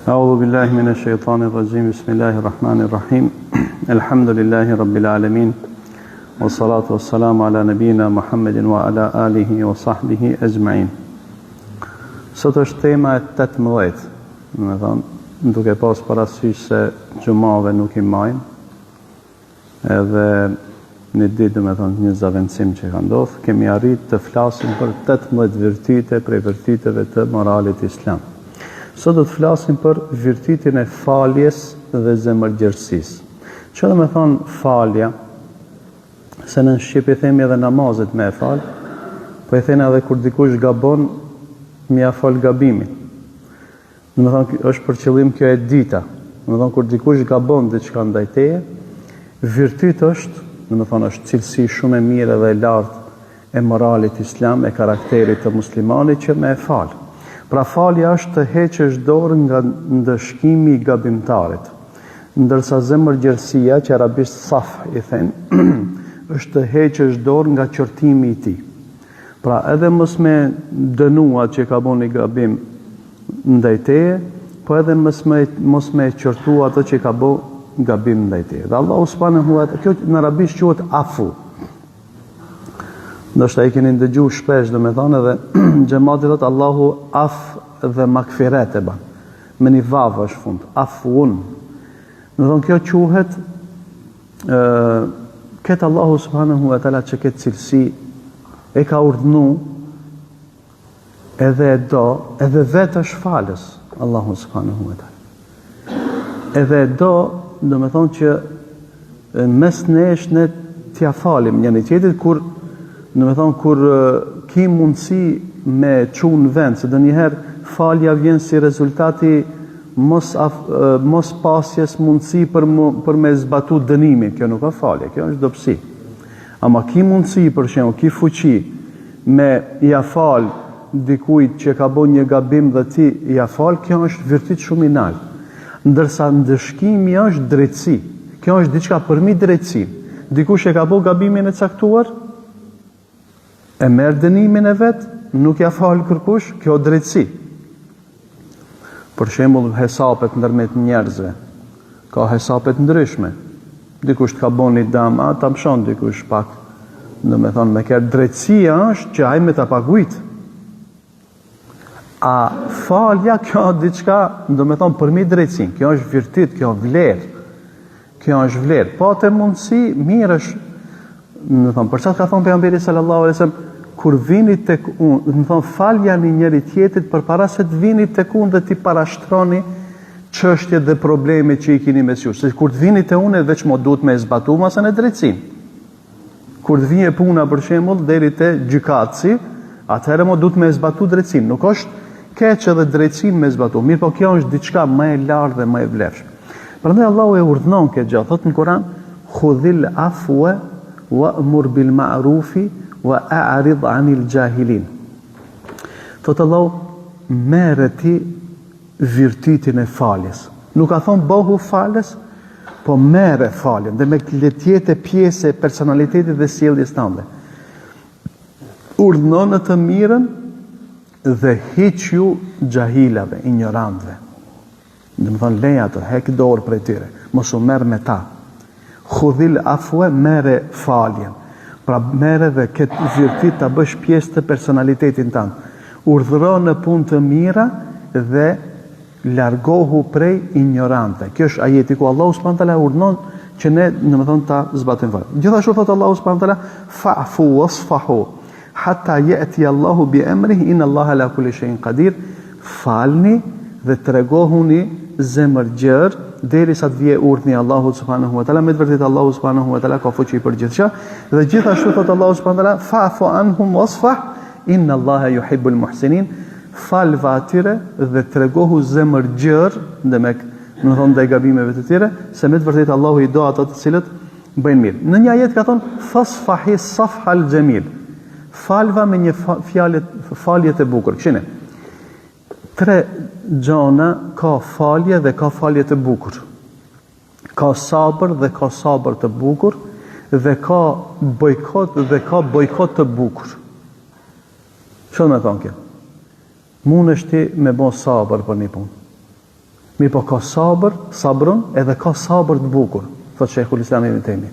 أعوذ بالله من الشيطان الرجيم بسم الله الرحمن الرحيم الحمد لله رب العالمين والصلاة والسلام على نبينا محمد وعلى آله وصحبه أجمعين Sot është tema e 18, domethonë, duke pas parasysh se xhumave nuk i majmë, Edhe një ditë, domethonë, një zavendësim që ka ndodhë, kemi arrit të flasim për 18 virtyte prej virtyteve të moralit islam. Sot do të flasim për virtytin e faljes dhe zemërgjerësisë. Që domethonë falja, se në shqip i themi edhe namazit me e fal, po i themi edhe kur dikush gabon, me ia fal gabimin. Domethonë, është për qëllim kjo e dyta. Domethonë, kur dikush gabon diçka ndaj teje, virtyt është, domethonë, është cilësi shumë e mirë dhe e lartë e moralit islam, e karakterit të muslimanit që me e falë. Pra falja është të heqësh dorë nga ndëshkimi i gabimtarit. Ndërsa zemërgjerësia, që arabisht safh i thonë, është të heqësh dorë nga qortimi i tij. Pra edhe mos me dënu atë që ka bo një gabim ndaj teje, po edhe mos me mos me qortu atë që ka bo gabim ndaj teje. Dhe Allahu subhanahu wa taala, kjo në arabisht quhet afu. Ndoshta e keni ndëgju shpesh, domethonë edhe xhemati thot Allahu af dhe magfiret e ban. Me një vav është fund, afun. Domethonë kjo quhet Ë këtë Allahu subhanahu wa taala që këtë cilësi e ka urdhnu edhe e do, edhe vetë është falës Allahu subhanahu wa taala. Edhe e do, domethonë që mes nesh ne t'ja falim njëni tjetrit kur domethonë kur ki mundësi me çu në vend, se ndonjëherë falja vjen si rezultati mos af, mos pasjes mundësi për më, për me zbatu dënimin, kjo nuk ka falje, kjo është dobësi. Ama ki mundësi për shembull, ki fuqi me ja fal dikujt që ka bo një gabim dhe ti ja fal, kjo është virtyt shumë i nalt. Ndërsa ndëshkimi është drejtësi. Kjo është diçka përmi drejtësi. Dikush e ka bo gabimin e caktuar, E merr dënimin e vet, nuk ja fal kërkush, kjo drejtësi. Për shembull, hesapet ndërmjet njerëzve. Ka hesape të ndryshme. Dikush të ka bo një dam, a ta mshon dikush pak. Domethonë, me kërë drejtësia është që ai me ta pagujt. A falja kjo diçka, domethonë, përmi drejtësinë, kjo është virtyt, kjo vlerë. Kjo është vlerë. Po te mundësi, mirë është, domethonë, për çka ka thonë pejgamberi sallallahu alajhi wasallam, kur vini tek unë, domethonë, faljani njëri tjetrit përpara se të vini tek unë dhe t'i parashtroni çështjet dhe problemet që i keni mes jush. Se kur të vini te unë, veç mo duhet me zbatu masën e drejtësinë. Kur të vije puna për shembull deri te gjykatësi, atëherë mo duhet me zbatu drejtësinë. Nuk është keq edhe drejtësinë me zbatu. Mirëpo kjo është diçka më e lartë dhe më e vlefshme. Prandaj Allahu e urdhënon këtë gjë, thotë në Kur'an, "Khudhil afwa wa'mur bil ma'rufi wa a'rid 'anil jahilin." Thotë Allahu, merre ti virtytin e faljes. Nuk ka thonë bëhu falës, po merre faljen dhe me le të jetë pjesë e personalitetit dhe sjelljes tënde. Urdhëno në të mirën dhe hiqju xhahilave, injorantëve. Domethonë leji ato, hek dorë prej tyre, mos u merr me ta. Khudhil afwe, merre faljen. Pra merre dhe këtë virtyt ta bësh pjesë të personalitetin tënd. Urdhëro në punë të mira dhe largohu prej injorantëve. Kjo është ajeti ku Allahu subhanahu wa taala urdhënon që ne, domethënë, ta zbatojmë faljen. Gjithashtu thotë Allahu subhanahu wa taala fa'fu wasfahu hatta ya'ti Allahu bi amrihi inna Allaha ala kulli shay'in qadir. Falni dhe tregohuni zemërgjerë derisa të vijë urdhni i Allahut subhanahu wa taala. Me të vërtetë Allahu subhanahu wa taala ka fuqi për gjithçka. Dhe gjithashtu thotë Allahu subhanahu wa taala fa'fu anhum wasfah inna Allaha yuhibbul muhsinin. Falva atyre dhe tregohu zemërgjerë, demek, domethonë ndaj gabimeve të tyre, se me të vërtetë Allahu i do ata të cilët bëjnë mirë. Në një ajet ka thonë fasfahi safhal xhemil. Falva me një fjalë falje të bukur. Kështu. Tre gjana ka falje dhe ka falje të bukur. Ka sabër dhe ka sabër të bukur dhe ka bojkot dhe ka bojkot të bukur. Çfarë do me thonë kjo? Mundesh ti me bo sabër për një punë. Mirëpo ka sabër, sabrun, edhe ka sabër të bukur, thotë Shejhul Islam Ibn Tejmije.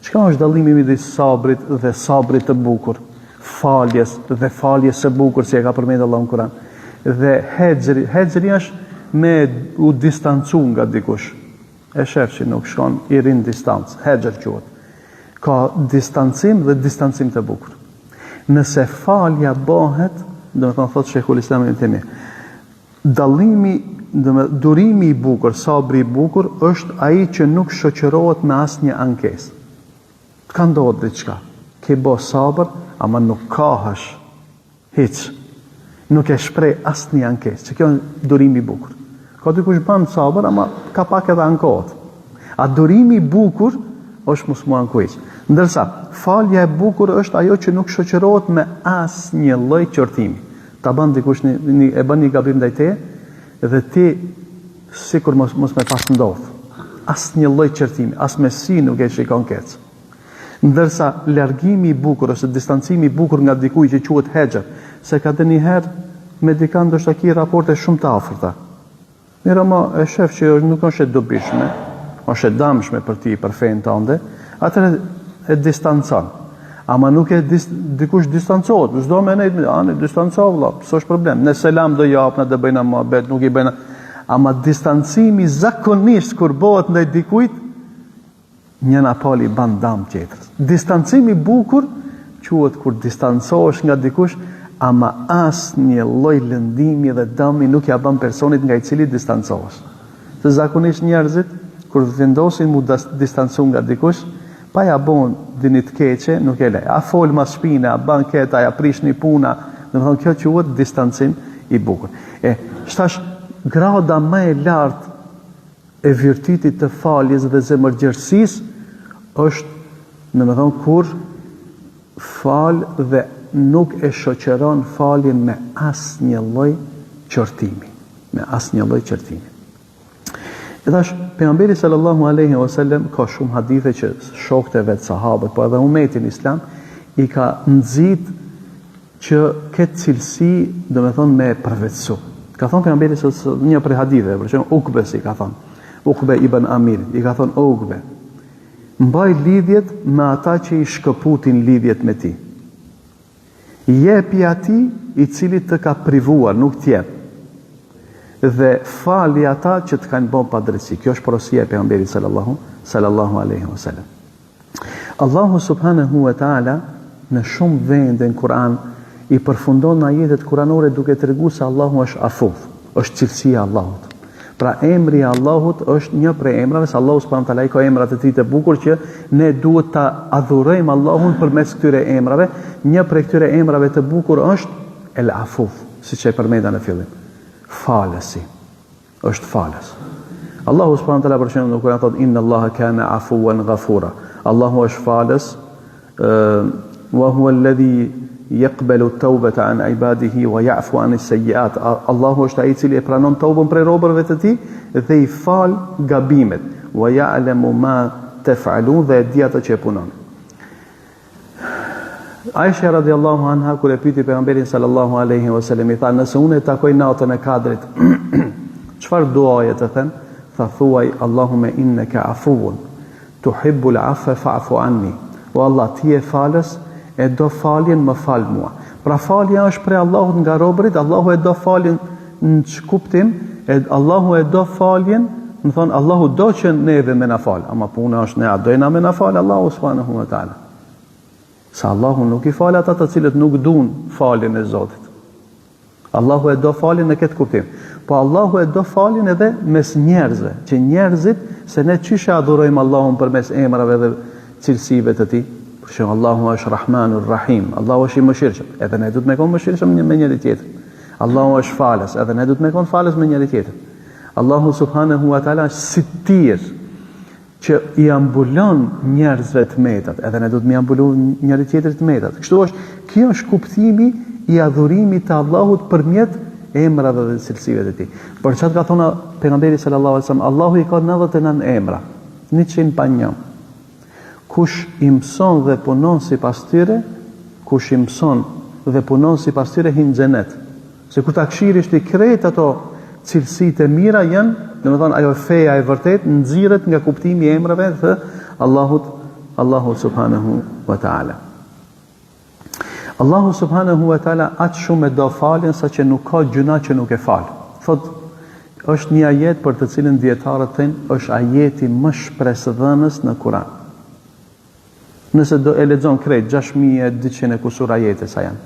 Çka është dallimi midis sabrit dhe sabrit të bukur, faljes dhe faljes së bukur, si e ka përmend Allahu në Kur'an? Dhe hexhri, hexhri është me u distancu nga dikush. E shef që nuk shkon, i rrin distancë, hexhër quhet. Ka distancim dhe distancim të bukur. Nëse falja bëhet, domethënë thotë Shejhul Islam Ibn Tejmije, Dallimi, domethënë durimi i bukur, sabri i bukur është ai që nuk shoqërohet me asnjë ankesë. Të ka ndodhur diçka, ke bo sabër, ama nuk kahesh hiç. Nuk e shpreh asnjë ankesë. Që kjo është durimi i bukur. Ka dikush ban sabër, ama ka pak edhe ankohet. A durimi i bukur është mos m'u anku hiç. Ndërsa, falja e bukur është ajo që nuk shoqërohet me asnjë lloj qortimi. Ta bën dikush një, një e bën një gabim ndaj teje dhe ti sikur mos mos me pas ndodh. Asnjë lloj qortimi, as me sy nuk e shikon keq. Ndërsa largimi i bukur ose distancimi i bukur nga dikujt që quhet hexhër, se ka ndonjëherë me dikën ndoshta ki raporte shumë të afërta. Mirë ama e shef që nuk është e dobishme, është e dëmshme për ti, për fenë tënde, atëherë e distancon. Ama nuk e dis, dikush distancohet, s'do me nejt, ani distanco vëlla, s'është problem. Ne selam do japna, do bëjna muhabet, nuk i bëjna. Ama distancimi zakonisht kur bëhet ndaj dikujt, Njëna palë i ban dam tjetrës. Distancim i bukur quhet kur distancohesh nga dikush, ama asnjë lloj lëndimi dhe dëmi nuk ia bën personit nga i cili distancohesh. Se zakonisht njerëzit kur vendosin mu distancu nga dikush, pa ja bo ndonjë të keqe, nuk e le. A fol mas shpine, a ban këtë, a ja prish një punë, domethonë kjo quhet distancim i bukur. E, tash grada më e lartë e virtytit të faljes dhe zemërgjerësisë është, domethonë, kur fal dhe nuk e shoqëron faljen me asnjë lloj qortimi, me asnjë lloj qortimi. E tash, pejgamberi sallallahu aleyhi wa sallam ka shumë hadithe që shokët e vet sahabët, po edhe umetin islam, i ka nxit që këtë cilësi, domethonë me përvetësu. Ka thonë pejgamberi se një prej haditheve, për shembull Ukbes i ka thonë, Ukbe ibn Amir, i ka thonë o Ukbe, mbaj lidhjet me ata që i shkëputin lidhjet me ti. Jepi atij i cili të ka privuar, nuk t'jep. Dhe fali ata që të kanë bërë padrejtësi. Kjo është porosia e pejgamberit sallallahu sallallahu alaihi wasallam. Allahu subhanahu wa taala në shumë vende në Kur'an i përfundon ajetet kuranore duke tregu se Allahu është afuv, është cilësia e Allahut. Pra emri i Allahut është një prej emrave, se Allahu subhanahu wa taala i ka emrat e tij të bukur që ne duhet ta adhurojmë Allahun përmes këtyre emrave. Një prej këtyre emrave të bukur është El Afuv, siç e përmenda në fillim. Falësi. është falës. Allahu subhanahu wa taala për shembull në Kur'an thotë inna Allaha kana afuwan ghafura. Allahu është falës, wa huwa alladhi yaqbalu at-taubata an ibadihi wa ya'fu an as-sayyi'at. Allahu është ai i cili e pranon tauben prej robërve të tij dhe i fal gabimet. Wa ya'lamu ma taf'alun dhe e di atë që e punon. Aisha radiallahu anha kur e pyeti pejgamberin sallallahu alaihi wasallam i tha nëse unë e takoj natën e Kadrit çfarë duaje të them tha thuaj Allahume innaka afuwun tuhibbul afwa fa'fu anni o Allah ti je falës e do faljen më fal mua pra falja është prej Allahut nga robërit Allahu e do faljen në ç'kuptim e Allahu e do faljen domethonë Allahu do që neve me na fal ama puna është ne a dojna me na fal Allahu subhanahu wa taala Se Allahu nuk i fal ata të cilët nuk duan faljen e Zotit. Allahu e do faljen në këtë kuptim. Po Allahu e do faljen edhe mes njerëzve, që njerëzit se ne qysh e adhurojmë Allahun përmes emrave dhe cilësive të tij. Për shembull, Allahu është Rahmanur Rahim, Allahu është i mëshirshëm. Edhe ne duhet me kon mëshirshëm me njëri tjetrin. Allahu është falës, edhe ne duhet me kon falës me njëri tjetrin. Allahu subhanahu wa taala është sitir, që ia mbulon njerëzve të metat, edhe ne duhet me ia mbulu njëri tjetrit të metat. Kështu është, kjo është kuptimi i adhurimit të Allahut përmjet emrave dhe cilësive të tij. Për çka ka thonë pejgamberi sallallahu alajhi wasallam, Allahu i ka 99 emra, 100 pa një. Kush i mëson dhe punon sipas tyre, kush i mëson dhe punon sipas tyre hin xhenet. Se kur ta kshirish ti krejt ato Cilësitë e mira janë, domethënë ajo feja e vërtetë nxirret nga kuptimi i emrave të Allahut, Allahut subhanahu wa taala. Allahu subhanahu wa taala aq shumë e do faljen sa që nuk ka gjynah që nuk e fal. Thot është një ajet për të cilin dijetarët thonë është ajeti më shpresëdhënës në Kur'an. Nëse do e lexon krejt 6200 e kusur ajete sa janë.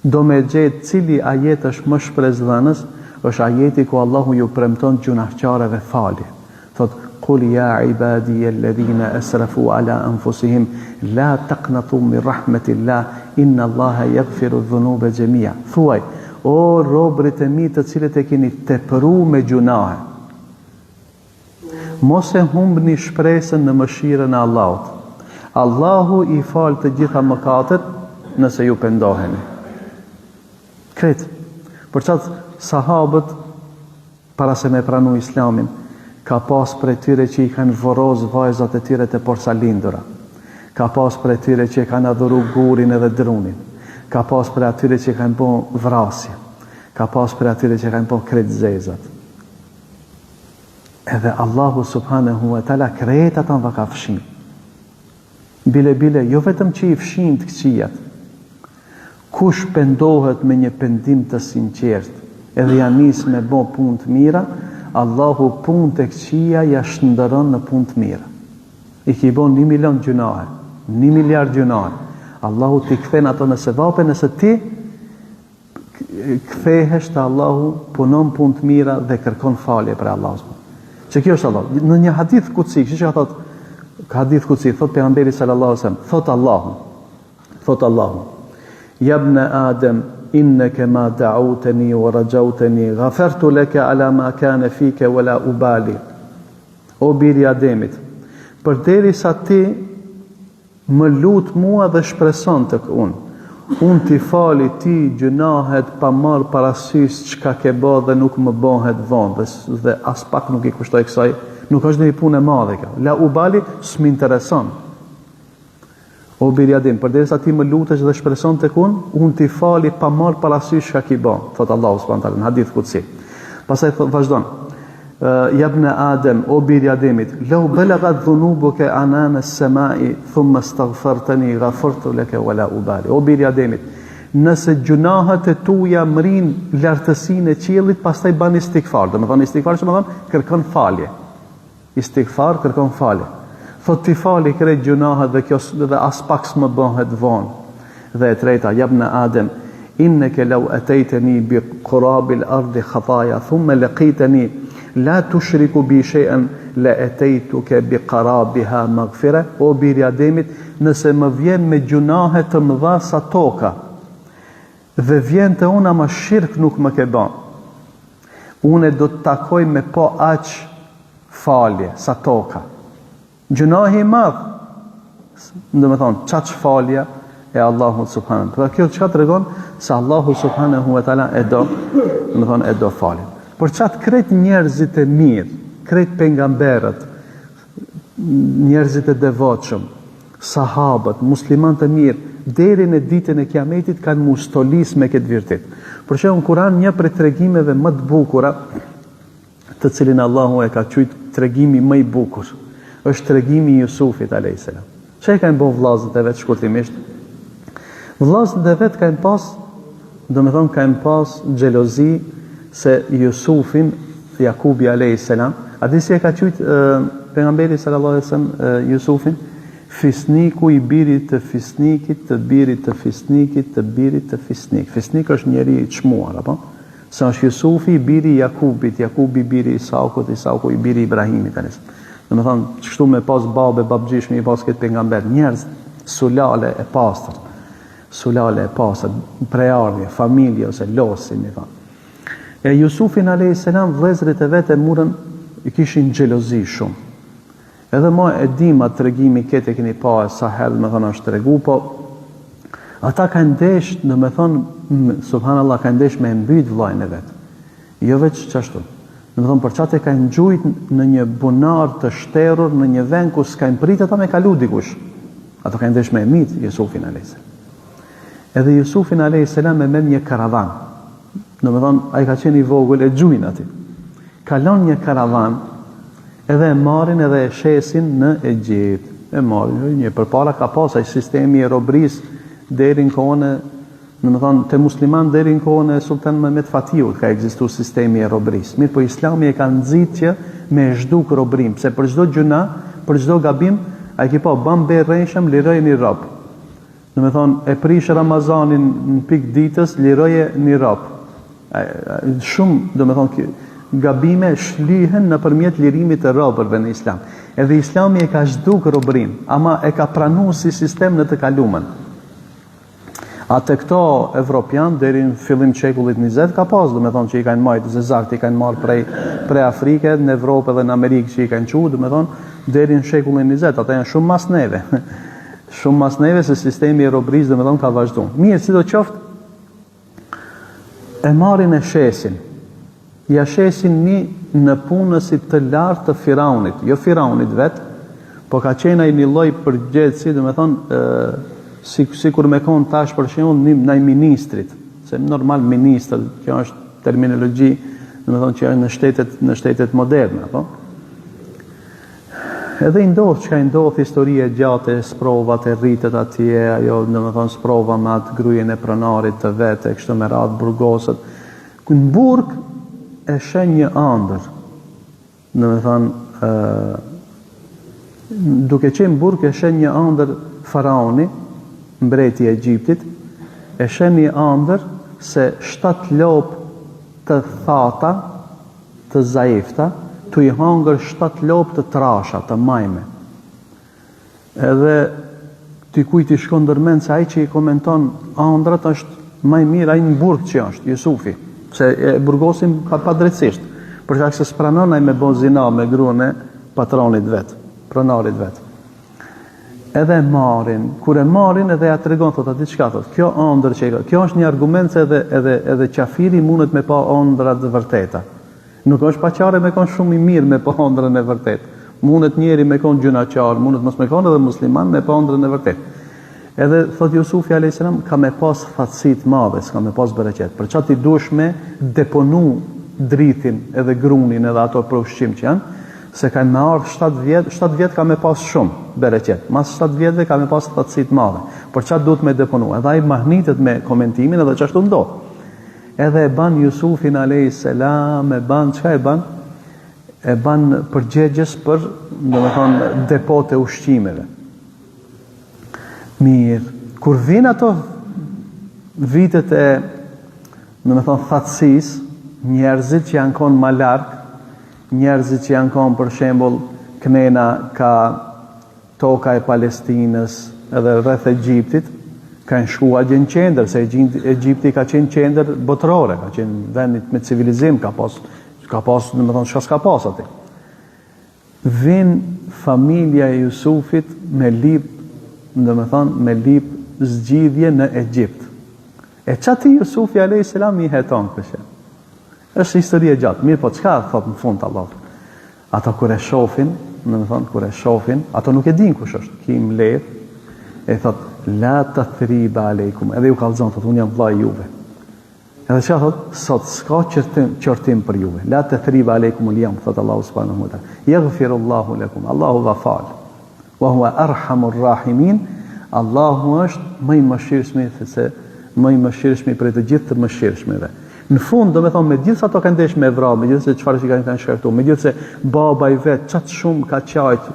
Do me gjetë cili ajet është më shpresëdhënës, është ajeti ku Allahu ju premton gjunahqarëve falje. Thotë, Kul ja ibadije alladhina asrafu ala anfusihim la taqnatu min rahmetillah inna Allaha yaghfiru dhunube xhemia. Thuaj, o robërit e mi të cilët e keni tepru me gjunahe, mos e humbni shpresën në mëshirën e Allahut. Allahu i fal të gjitha mëkatet nëse ju pendoheni. Krejt. Për qatë sahabët Para se me pranu Islamin, ka pas prej tyre që i kanë vorros vajzat e tyre të porsalindura. Ka pas prej tyre që e kanë adhuru gurin edhe drunin. Ka pas prej atyre që kanë bo vrasje. Ka pas prej atyre që kanë bo krejt zezat. Edhe Allahu subhanahu wa taala krejt ata ua ka fshi. Bile bile, jo vetëm që i fshin të këqijat. Kush pendohet me një pendim të sinqertë, edhe ja nis me bo punë të mira, Allahu punët e këqija ja shndërron në punë të mira. I ki bo një milion gjynahe, një miliard gjynahe. Allahu t'i kthen ato në sevape nëse ti kthehesh te Allahu, punon punë të mira dhe kërkon falje prej Allahut. Që kjo është Allah. Në një hadith kutsi, kështu që thot, hadith kutsi, thot pejgamberi sallallahu alajhi wasallam, thot Allahu, thot Allahu, Ja ibn Adem, inneke ma da'auteni wa rajauteni, ghafartu laka ala ma kana fike wa la ubali. O biri i Ademit, përderisa ti Më lut mua dhe shpreson tek unë. Unë t'i fali ty gjynahet pa marrë parasysh çka ke ba dhe nuk më bëhet vonë dhe dhe aspak nuk i kushtoj kësaj, nuk është ndonjë punë e madhe kjo. La ubali s'më intereson. O bir i Adem, përderisa ti më lutesh dhe shpreson tek unë, unë t'i fali pa marrë parasysh çka ke ba, thotë Allahu subhanahu wa taala në hadith kutsi. Pastaj thotë vazhdon. Ja bne Adem, o bir i Ademit, lau belagat dhunubuke anane semai, thumma staghfartani, ghafartu leke wa la ubali. O bir i Ademit, nëse gjynahet e tuja mrin lartësinë e qiellit, pastaj ban istigfar. Domethënë istigfar që me thonë, kërkon falje. Istigfar kërkon falje. Thot t'i fali krejt gjynahet dhe kjo dhe aspak s'më bëhet vonë. Dhe e treta, ja bne Adem, inneke lau etejteni bi kurabil ardi khataja, thumme lekiteni, la tushriku bi shej'en, le etejtuke bi karabiha magfire, o bir i Ademit, nëse më vjen me gjynahe të mëdha sa toka, dhe vjen te unë ama shirk nuk më ke ba, une do të takoj me po aq falje sa toka. Gjynahi i madh, domethonë, qaq falja e Allahut subhanahu. Pra kjo çka tregon se Allahu subhanahu wa taala e do, domethonë e do faljen. Por qat krejt njerëzit e mirë, krejt pejgamberët, njerëzit e devotshëm, sahabët, muslimanët e mirë, deri në ditën e Kiametit kanë m'u stolis me këtë virtyt. Për shembull, në Kur'an një prej tregimeve më të bukura të cilin Allahu e ka qujt tregimi më i bukur, është tregimi i Jusufit alayhis salam. Çka i kanë bo vllazët e vet shkurtimisht? Vllazët e vet kanë pas, domethonë kanë pas xhelozi se Jusufin Jakubi alayhis salam, a di si e ka qujt pejgamberi sallallahu alaihi wasallam Jusufin? Fisniku i birit të fisnikit, të birit të fisnikit, të birit të fisnik. Fisnik është njeri i çmuar, apo? Se është Jusufi i biri i Jakubit, Jakubi i biri i Isakut, Isaku i biri i Ibrahimit alayhis. Domethonë, kështu me pas babë e babgjysh me i pas këtë pejgamber, njerëz sulale e pastër, sulale e pastër, prejardhje, familje ose los, si me thonë. E Jusufin alayhis salam vëllezërit e vet e murën i kishin xhelozi shumë. Edhe ma e dim atë tregimi këtë e keni pa e sa herë domethonë është tregu, po ata kanë desh, domethonë, subhanallah, kanë desh me e mbyt vllajn e vet. Jo veç qashtu. Domethonë, për qatë e kanë gjujt në një bunar të shterur, në një vend ku s'kanë prit ata me kalu dikush. Ato kanë desh me e myt Jusufin a.s. Edhe Jusufin a.s. e merr një karavan. Domethonë, ai ka qenë i vogël e gjujnë aty. Kalon një karavan, edhe e marrin edhe e shesin në Egjipt. E marrin, një përpara ka pas ai sistemi i robërisë deri në kohën e Domethonë, te musliman deri në kohën e Sultan Mehmet Fatihut ka ekzistu sistemi i robërisë. Mirëpo Islami e ka nxit që me e zhduk robërinë, pse për çdo gjynah, për çdo gabim, a e ki pa, ban be rrejshëm, liroje një rob. Domethonë, e prish Ramazanin në pikë ditës, liroje një rob. Shumë, domethonë, gabime shlyhen nëpërmjet lirimit të robërve në Islam. Edhe Islami e ka zhduk robërinë, ama e ka pranu si sistem në të kalumen. A te këto evropian deri në fillim të shekullit 20 ka pas, domethonë që i kanë majtë zezakt, i kanë marrë prej, prej Afrike, në Evropë dhe në Amerikë që i kanë çu, domethonë, deri në shekullin 20, ata janë shumë mas neve. shumë mas neve se sistemi i robërisë, domethonë, ka vazhdu. Mirë, sido qoftë, E marrin e shesin. Ja shesin një nëpunësi të lartë të Firaunit, jo Firaunit vetë, po ka qenë ai një lloj përgjegjësi, domethonë, si, sikur me konë tash për shembull një naj ministrit, se normal ministër, kjo është terminologji, domethonë që është në shtetet, në shtetet moderne, apo? Edhe i ndodh çka i ndodh historia e gjatë e sprovat e rritet atje, ajo domethonë sprova me atë grujen e pronarit të vet e kështu me radhë burgoset. Ku në burg e sheh një andër. Domethonë ë duke qenë në burg e sheh një andër faraoni, mbreti i Egjiptit, e sheh një andër se shtatë lopë të thata të zaifta, tu i hangër shtatë lopë të trasha, të majme. Edhe dikujt i shkon ndërmend se ai që i komenton andrat është ma i mirë ai në burg që është, Jusufi, se e burgosin ka padrejtësisht, për shkak se s'pranon ai me bo zina me gruan e patronit vet, pronarit vet. Edhe e marrin, kur e marrin edhe ja tregon thotë a di çka thotë. Kjo ëndër që e ka, kjo është një argument se edhe edhe edhe qafiri mundet me pa ëndra të vërteta. Nuk është paqare me kon shumë i mirë me pa ëndrrën e vërtetë. Mundet njeri me kon gjynahqar, mundet mos me kon edhe musliman me pa ëndrrën e vërtetë. Edhe thot Jusufi alayhis salam ka me pas thatësi të madhe, s'ka me pas bereqet. Për qat ti duhesh me deponu drithin edhe grunin edhe ato për ushqim që janë, Se kanë me ardhë 7 vjet, 7 vjet ka me pas shumë bereqet. Mas 7 vjetëve ka me pas thatësi të madhe. Për qat duhet me deponu. Edhe ai mahnitet me komentimin edhe qashtu ndodh. Edhe e ban Jusufin alayhis salam, e ban çka e ban? E ban përgjegjës për, domethonë, depot e ushqimeve. Mirë, kur vijnë ato vitet e, domethonë, thatësisë, njerëzit që janë konë ma larg, Njerëzit që janë konë për shembull knena ka toka e Palestinës edhe rreth Egjiptit, kanë shku atje në qendër, se Egjipti ka qenë qendër botërore, ka qenë vend me civilizim, ka pas, ka pas, domethonë, çka s'ka pas aty. Vin familja e Jusufit me lip, domethonë, me lip zgjidhje në Egjipt. E qaty Jusufi a.s. i heton kështu. Është histori e gjatë, mirëpo çka thot në fund Allahu? Ato kur e shofin, domethonë kur e shofin, ato nuk e dinë kush është. Ky i mbledh e thot la tathriba alejkum, edhe ju kallzon thot unë jam vllai juve. Edhe çka thot? Sot s'ka qortim, qortim për juve. La tathriba alejkum al-yawm, thot Allahu subhanahu wa taala. Yaghfirullahu lakum, Allahu va fal. Wa huwa arhamur rahimin, Allahu është më i mëshirshmi se më i mëshirshmi prej të gjithë të mëshirshmëve. Në fund, domethonë, megjithëse ato kanë desh me vra, megjithëse çfarë që kanë kanë shkaktu, megjithëse baba i vet qaq shumë ka qajt,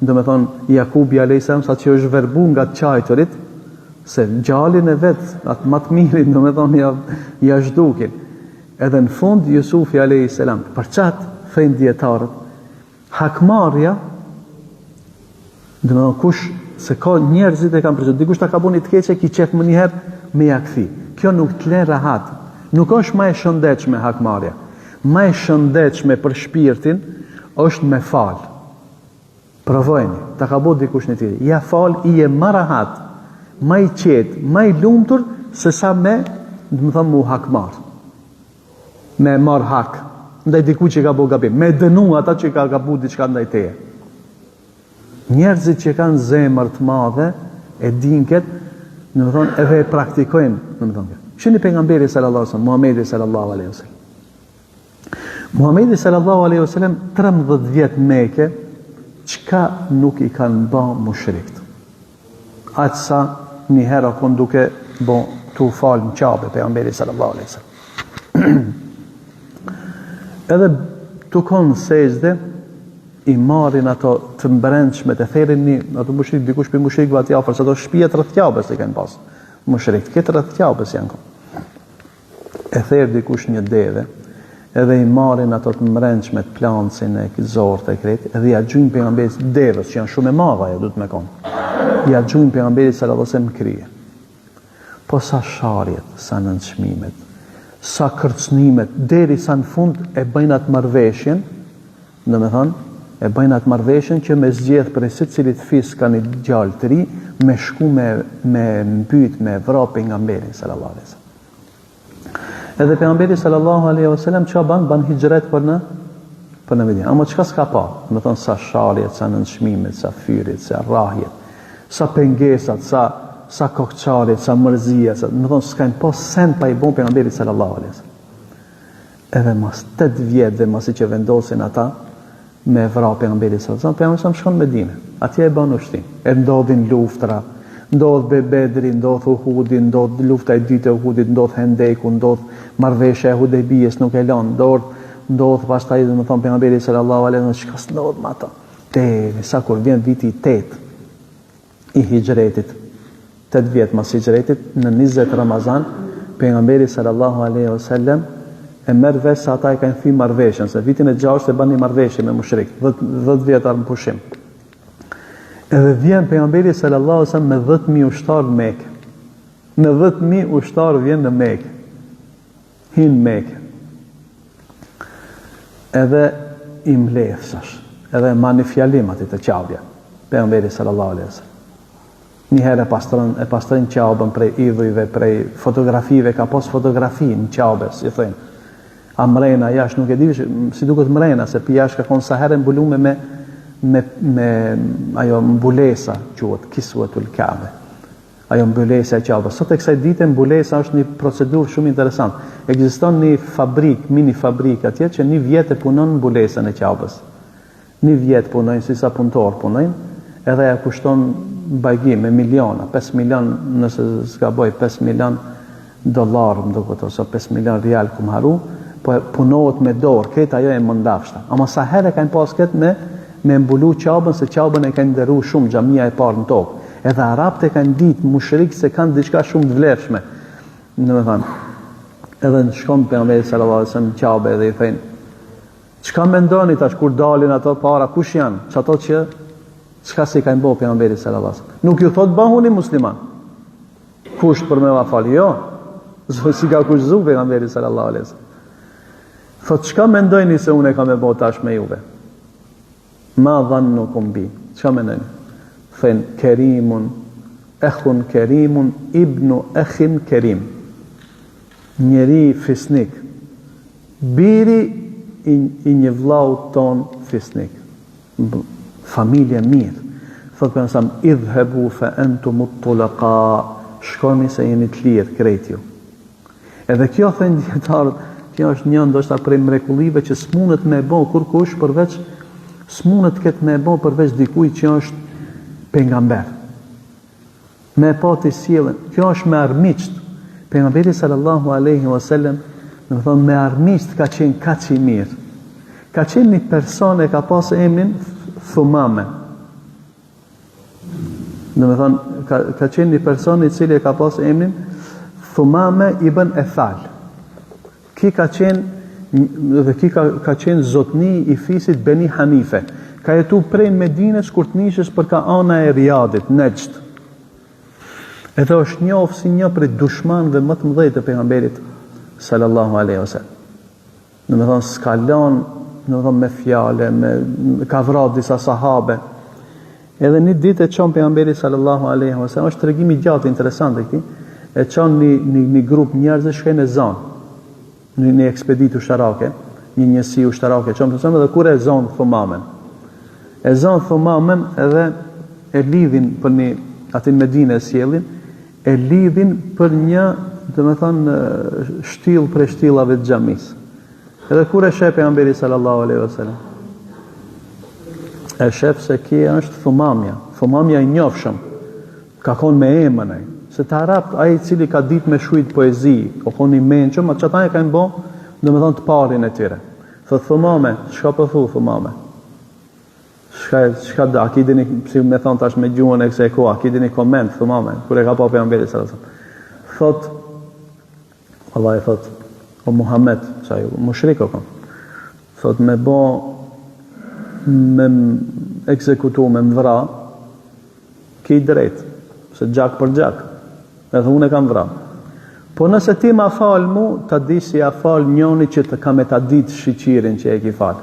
domethonë, Jakubi alayhis salam sa që është verbu nga të qajturit, se djalin e vet, atë më të mirin, domethonë, ja ja zhdukin. Edhe në fund Jusufi alayhis salam, për qat thënë dijetarët, Hakmarrja, domethonë kush se ka njerëzit e kanë përgjithë, dikush ta ka bo një të keqe, ki qef menjëherë me ja kthy. Kjo nuk të len rahat. Nuk është ma e shëndetshme hakmarrja. Ma e shëndetshme për shpirtin është me fal. Provojeni, ta ka bo dikush një tjetër. Ja fal i je ma rahat, ma i qetë, ma i lumtur se sa me, domethonë, mu hakmarr. Me e marr hak ndaj dikujt që ka bo gabim, me e dënu ata që ka gabu diçka ndaj teje. Njerëzit që kanë zemër të madhe e dinë këtë, domethonë edhe e praktikojnë, domethonë këtë. Shihni pejgamberi sallallahu alaihi wasallam, Muhamedi sallallahu alaihi wasallam. Muhamedi sallallahu alaihi wasallam 13 vjet Mekë, çka nuk i kanë ba mushrikt. Aq sa një herë o kon duke bo tu fal në Qabe pejgamberi sallallahu alaihi wasallam. Edhe tu kon sexhde i marrin ato të mbrendshmet e therin një ato mushrik dikush prej mushrikëve aty afër se ato shtëpiat rreth Qabes i kanë pas. Mushrikt këtë rreth Qabes janë kon. E ther dikush një deve, edhe i marrin ato të mbrendshmet, plancin e zorrët e krejt, edhe ja gjujnë pejgamberit devës, që janë shumë e madhe ajo duhet me kon. Ja gjujnë pejgamberit sallallahu alajhi wasallam n'krye. Po sa sharjet, sa nënçmimet, sa kërcënimet, derisa në fund e bëjnë atë marrëveshjen, Domethënë, e bëjnë atë marrëveshjen që me zgjedh prej secilit fis ka një djalë të ri, me shku me me mbyt, me vra pejgamberin sallallahu alaihi wasallam. Edhe pejgamberi sallallahu alaihi wasallam çka ban? Ban hixhret për në për në Medinë. Ama çka s'ka pa? Domethënë sa sharjet, sa nënçmimet, sa fyrjet, sa rrahjet, sa pengesat, sa sa kokçarjet, sa mërzia, sa, domethënë s'kanë pas sen pa i bon pejgamberit sallallahu alaihi wasallam. Edhe mas 8 vjetëve masi që vendosin ata me vra pejgamberin sallallahu alajhi wasallam, pejgamberi sallallahu shkon në Medinë. Atje e bën ushtrinë. E ndodhin luftra, ndodh be Bedri, ndodh Uhudi, ndodh lufta e dytë e Uhudit, ndodh Hendeku, ndodh marrëveshja e Hudejbijes, nuk e lën dorë, ndodh pastaj domethënë pejgamberi sallallahu alajhi wasallam çka s'ndodh me ato. Deri sa kur vjen viti i 8 i hixhretit, 8 vjet mas hixhretit, në 20 Ramazan, pejgamberi sallallahu alaihi wasallam e merr vesh se ata e kanë thy marrëveshjen, se vitin e 6 e bën një marrëveshje me mushrik, 10 10 vjet armëpushim. Edhe vjen pejgamberi sallallahu alaihi wasallam me 10000 ushtarë në Mekë. Me 10000 ushtarë vjen në Mekë. Hin në Mekë. Edhe i mbledh sash, edhe e man një fjalim aty te Qabja, pejgamberi sallallahu alaihi wasallam. Një herë e pastron, e pastrojnë Qabën prej idhujve, prej fotografive, ka pas fotografi në Qabe, si thonë. A mrena jashtë nuk e di, si duket mrena, se pi jashtë ka konë sa herë mbulume me me me ajo mbulesa quhet kiswetul Kabe. Ajo mbulesa e Qabës. Sot e kësaj dite mbulesa është një procedurë shumë interesant. Ekziston një fabrikë, mini fabrikë atje që një vjet e punon mbulesën e Qabës. Një vjet punojnë si sa punëtor punojnë, edhe ja kushton bajgi me miliona, 5 milion nëse s'gaboj 5 milion dollar më duket ose 5 milion rial kum harru, po punohet me dorë, krejt ajo e mëndafshta. Ama sa herë e kanë pas këtë me me mbulu Qabën, se Qabën e kanë nderu shumë xhamia e parë në tokë. Edhe arabët e kanë ditë mushrik se kanë diçka shumë të vlefshme. Domethënë, edhe në shkon pejgamberi sallallahu alajhi wasallam në Qabe edhe i thënë, çka mendoni tash kur dalin ato para, kush janë? Qato që çka s'i kanë bo pejgamberit sallallahu alajhi wasallam. Nuk ju thot bëhuni musliman. Kusht për me va falë, jo. Zë, s'i ka kushtëzu pejgamberi sallallahu alaihi wasallam. Thot, çka mendojni se unë e kam me bo tash me juve? Ma dhannukum bi. Çka mendojni? Thënë, kerimun, ehun kerimun, ibnu ehin kerim. Njeri fisnik. Biri i, i një vllaut ton fisnik. Familje mirë. Thotë pejgamberi sa idhhebu fa antum at-tulaqa. Shkoni se jeni të lirë krejt ju. Edhe kjo thënë dijetarët, kjo është një ndoshta prej mrekullive që s'mundet me e bë kurkush përveç s'mundet këtë me e bë përveç dikujt që është pejgamber. Me e pa ti sjelljen, kjo është me armiqt. Pejgamberi sallallahu alaihi wasallam, domethonë me armiqt ka qenë kaq i mirë. Ka qenë një person e ka pas emrin Thumame. Domethonë ka ka qenë një person i cili e ka pas emrin Thumame ibn Ethal. Ki ka qenë dhe ki ka, ka qenë zotni i fisit Beni Hanife. Ka jetu prej Medinës kur të nishesh për ka ana e Riadit, Nexhd. Edhe është njoftë si një prej dushmanëve më të mëdhenj të pejgamberit sallallahu alaihi wasallam. Domethonë s'ka lon, domethonë me fjale, me ka vra disa sahabe. Edhe një ditë e çon pejgamberi sallallahu alaihi wasallam, është tregim i gjatë interesant i këtij, e çon një një një grup njerëzish shkojnë e zon. Në një ekspeditë ushtarake, një njësi ushtarake çon pejgamberi edhe kur e zon Thumamen. E zon Thumamen edhe e lidhin për një aty në Medinë e sjellin, e lidhin për një domethonë, shtyllë prej shtyllave të xhamisë. Edhe kur e sheh pejgamberi sallallahu alaihi wasallam? E shef se ky është Thumamja, Thumamja i njofshëm. Ka konë me emën ai. Se te arabt ai i cili ka ditë me shkrujt poezi, ka konë i mençëm, atë qata e kanë bo, domethonë të parin e tyre. Thot Thumame, çka po thu Thumame? Çka çka do, a ki ndonji, si me thon tash me gjuhën e kësaj kohe, a ki ndonji koment Thumame, kur e ka pa pejgamberi sallallahu alaihi wasallam. Thot Vallahi thot, o Muhammed, se ai mushrik o kon. Thot me bo me ekzekutu, me më vra, ki drejt, se gjak për gjak, edhe unë e kam vra. Po nëse ti ma fal mu, ta di si ja fal njoni që të ka me ta ditë shyqirin që e ki fal.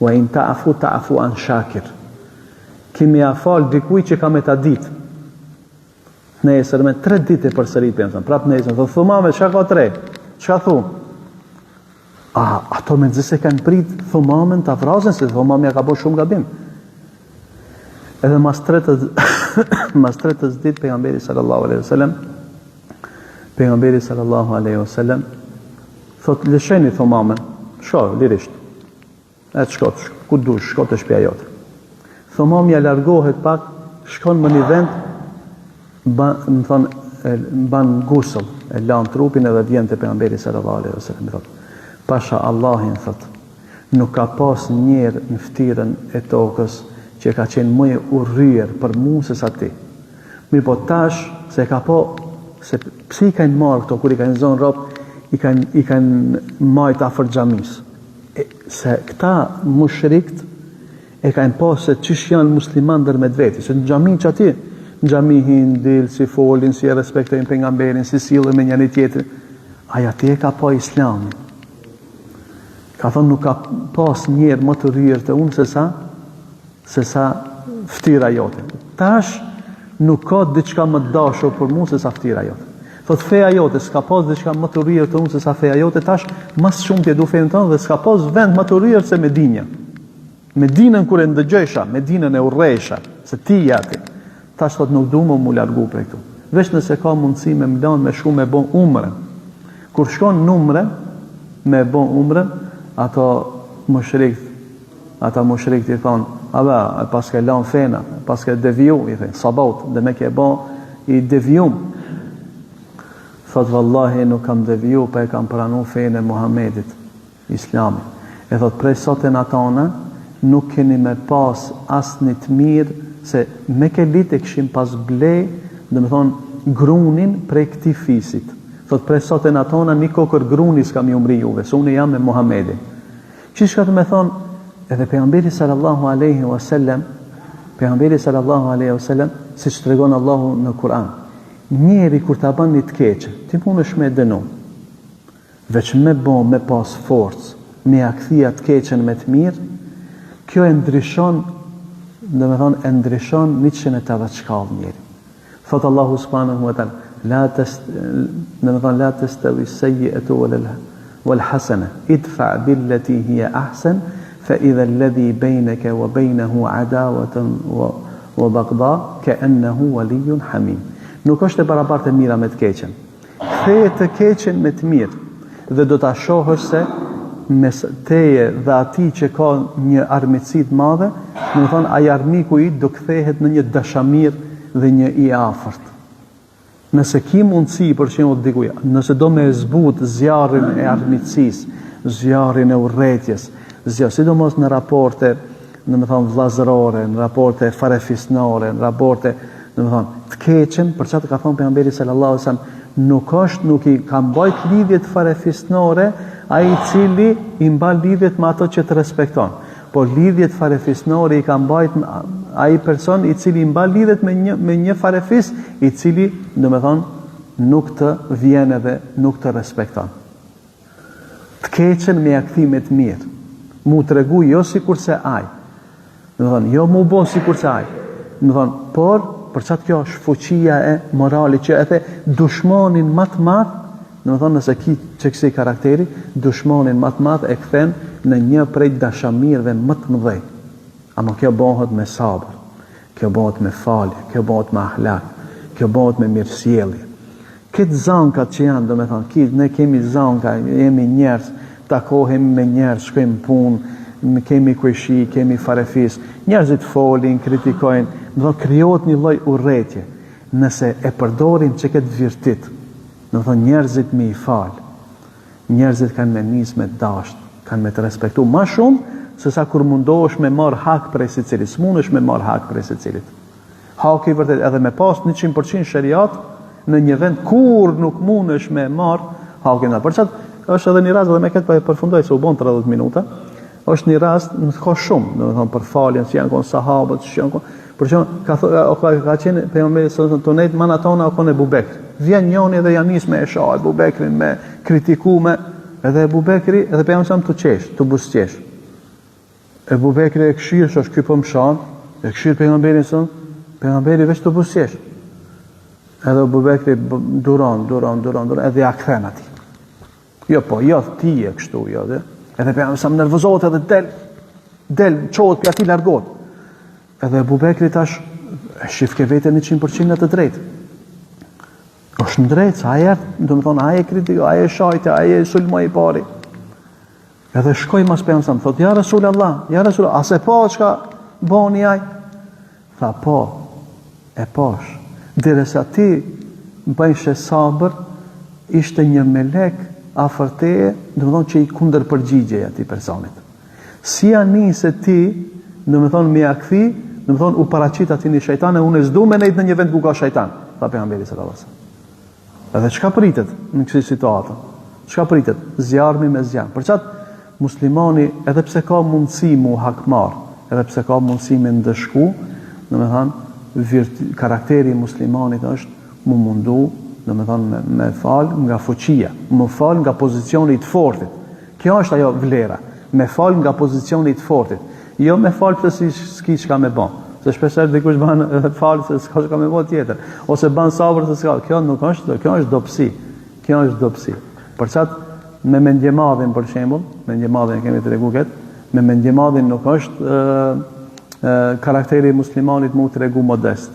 Wa in ta'fu ta'fu an shakir. Ki me ja fal dikuj që ka me ta ditë. Nesërmen, tre ditë e përsërit pejgamberi, prap nesër, thotë Thumame, çka ka tre? Çka thu? A, ato mezi se kanë prit Thumamen ta vrasin, se Thumamja ka bo shumë gabim. Edhe mas tretës, mas tretës ditë, pejgamberi sallallahu alaihi wasallam, pejgamberi sallallahu alaihi wasallam, thot, lësheni Thumamen, shko, lirisht. E të shko, ku dush, shko te shpia jote. Thumamja largohet pak, shkon më një vend, ba, më thonë, e, ban gusëll, e lan trupin edhe vjen te pejgamberi sallallahu alaihi wasallam, i thotë, pasha Allahin, thotë, nuk ka pas njerë në ftyrën e tokës që ka qenë më i urryer për mu se sa ti. Mirëpo tash, se e ka po, se pse i kanë marrë këto, kur i kanë zonë robt, i kanë, i kanë majtë afër xhamisë. E, se këta mushrikt e kanë pa se qysh janë musliman ndërmjet veti, se në xhami që aty, në xhami hin, dil, si folin, si e respektojnë pejgamberin, si sillen me njëri tjetrin. Ai aty e ka pa islamin. Ka thonë nuk ka pas njerë më të urryer te unë se sa se sa ftyra jote. Tash nuk ka diçka më të dashur për mua se sa ftyra jote. Thot feja jote s'ka pas diçka më të urryer te unë se sa feja jote, tash më së shumti e du fenë tënde dhe s'ka pas vend më të urryer se Medinja. Medinën kur e ndëgjojsha, Medinën e urrejsha, se ti je aty. Tash thot nuk du më mu largu prej këtu. Veç nëse ka mundësi me m'lanë me shku me bo umrën. Kur shkon në umre, me bo umrën, ato mushrikt Ata mushrikt i thonë, Aba, e paske lanë fenë, e paske deviju, i thonë, sabaut, demek je bo i devijum. Thot, vallahi, nuk kam deviju, po e kam pranu fenë e Muhammedit, islamin. E thot, prej sot e natana, nuk keni me pas asnjë të mirë, se mekelit e kishin pas ble, domethonë, grunin prej këtij fisit. Thot, prej sot e natana, një kokër gruni s'ka me ju mri juve, se unë jam me Muhammedin. Çka do me thonë, edhe pejgamberi sallallahu alaihi wasallam, pejgamberi sallallahu alaihi wasallam, siç tregon Allahu në Kur'an, njeri kur ta bën një të keqe, ti mundesh me dënu. Veç me bo, me pas forcë, me ja kthy atë keqen me të mirë, kjo e ndryshon, domethonë e ndryshon 180 shkallë njeri. Thot Allahu subhanahu wa taala, la tas, domethonë la tastawi sayyi'atu wal wal hasana, idfa billati hiya ahsan, fa idha alladhi baynaka wa baynahu adawatun wa wa bagda ka'annahu waliyyun hamim. Nuk është e barabartë e mira me të keqen. Ktheje të keqen me të mirë dhe do ta shohësh se mes teje dhe atij që ka një armiqësi të madhe, domethonë ai armiku yt do kthehet në një dashamir dhe një i afërt. Nëse ki mundësi për shembull dikuj, nëse do me e zbut zjarrin e armiqësisë, zjarrin e urrejtjes, zjarr, sidomos në raporte domethonë vllazërore, në raporte farefisnore, në raporte, domethonë, të keqen, për qatë ka thonë pejgamberi sallallahu alaihi wasallam, nuk është, nuk i ka mbajt lidhjet farefisnore, ai i cili i mban lidhjet me ato që të respekton. Por lidhjet farefisnore i ka mbajt ai person i cili i mban lidhjet me një me një farefis, i cili, domethonë, nuk të vjen edhe nuk të respekton. Të keqen me ja kthy me të mirë. Mu tregu jo sikurse ai. Domethonë, jo mu bo sikurse ai. Domethonë, por, për qatë kjo është fuqia e moralit që edhe dushmanin ma të madh, domethonë, nëse ki qëksi karakteri, dushmanin ma të madh e kthen në një prej dashamirëve më të mëdhej. Ama kjo bëhet me sabër, kjo bëhet me falje, kjo bëhet me ahlak, kjo bëhet me mirësjellje. Këtë zankat që janë, domethonë, ki, ne kemi zanka, jemi njerëz, takohemi me njerëz, shkojmë punë, kemi kojshi, kemi farefis, njerëzit folin, kritikojnë, domethonë, krijohet një lloj urrejtje. Nëse e përdorim që këtë virtyt, domethonë, njerëzit me i falë, njerëzit kanë me nisë me të dashtë, kanë me të respektu, ma shumë, se sa kur mundohesh me marrë hak prej secilit, s'mundesh me marrë hak prej secilit. Haki i vërtetë edhe me pas 100% sheriat në një vend kur nuk mundesh me marr hakin. Për çat është edhe një rast dhe me këtë po e përfundoj se u bon 30 minuta. Është një rast, nuk ka shumë, domethënë për faljen si janë kon sahabët, si janë kon. Për shembull, ka o ka, ka qenë pejgamberi sallallahu alajhi wasallam tu nejt mana tona o kon Ebu Bekri. Vjen njoni dhe ja nis me e sha Ebu Bekrin me kritiku me edhe Ebu Bekri edhe pejgamberi sallallahu tu qesh, tu buzëqesh. Ebu Bekri e kshir, që është ky po më shan, e kshir pejgamberin son, pejgamberi veç tu buzëqesh. Edhe Ebu Bekri duron, duron, duron, duron, edhe ja kthen atij. Jo po, jo ti je kështu, jo dhe. Edhe pejgamberi sa nervozohet edhe del, del, çohet prej aty largohet. Edhe Ebu Bekri tash e shifke veten 100% në të drejtë. Është në drejtë, se ai erdh, domethonë, ai e kritikoi, ai e shajte, ai e sulmoi i pari. Edhe shkoi mas pejgamberit, thotë ja Rasul Allah, ja Rasul, a s'e pa çka boni ai? Tha po, e pash. Derisa ti bëjshe sabër, ishte një melek afër teje, domethonë që i kundërpërgjigjej atij personit. Si ja nise ti, domethonë me ja kthy, domethonë u paraqit aty një shejtan e unë s'du me nejt në një vend ku ka shejtan, tha pejgamberi sallallahu alajhi wasallam. Edhe çka pritet në kësi situate? Çka pritet? Zjarmi me zjarm. Për qatë, muslimani edhe pse ka mundësi mu hakmar, edhe pse ka mundësi me ndëshku, domethanë, karakteri i muslimanit është mu mundu, domethanë, me, me fal nga fuqia, me fal nga pozicioni i të fortit. Kjo është ajo vlera, me fal nga pozicioni i të fortit. Jo me fal pse si s'ki çka me bë. Se shpeshherë dikush bën edhe fal se s'ka çka me bë tjetër, ose bën sabër se s'ka. Kjo nuk është, kjo është dobësi. Kjo është dobësi. Për çat me mendjemadhin për shembull, mendjemadhin e kemi tregu kët, me mendjemadhin nuk është ë, ë karakteri i muslimanit mu tregu modest.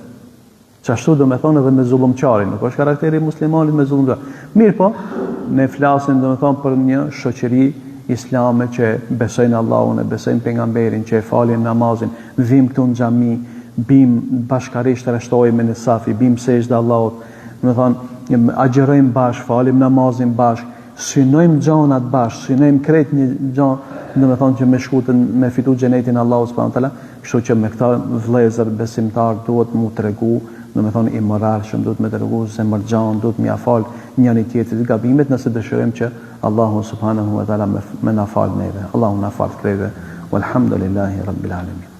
Qashtu domethonë edhe me zullumqarin, nuk është karakteri i muslimanit me zullumqarin. Mirëpo, ne flasim domethonë për një shoqëri islame që besojnë Allahun, e besojnë pejgamberin, që e falin namazin, vim këtu në xhami, bim bashkarisht rreshtohemi në saf, i bim sexhde Allahut, domethonë agjërojmë bashkë, falim namazin bashkë, Synojmë gjanat bashkë, synojmë krejt një gja, domethonë që me shku të me fitu xhenetin Allahu subhanahu teala, kështu që me këta vëllezër besimtar duhet mu tregu, domethonë i moralshëm, duhet me tregu zemërgjan, duhet me ia fal njëri tjetrit gabimet nëse dëshirojmë që Allahu subhanahu wa taala me, me na fal neve. Allahu na fal krejtve. Walhamdulillahi rabbil alamin.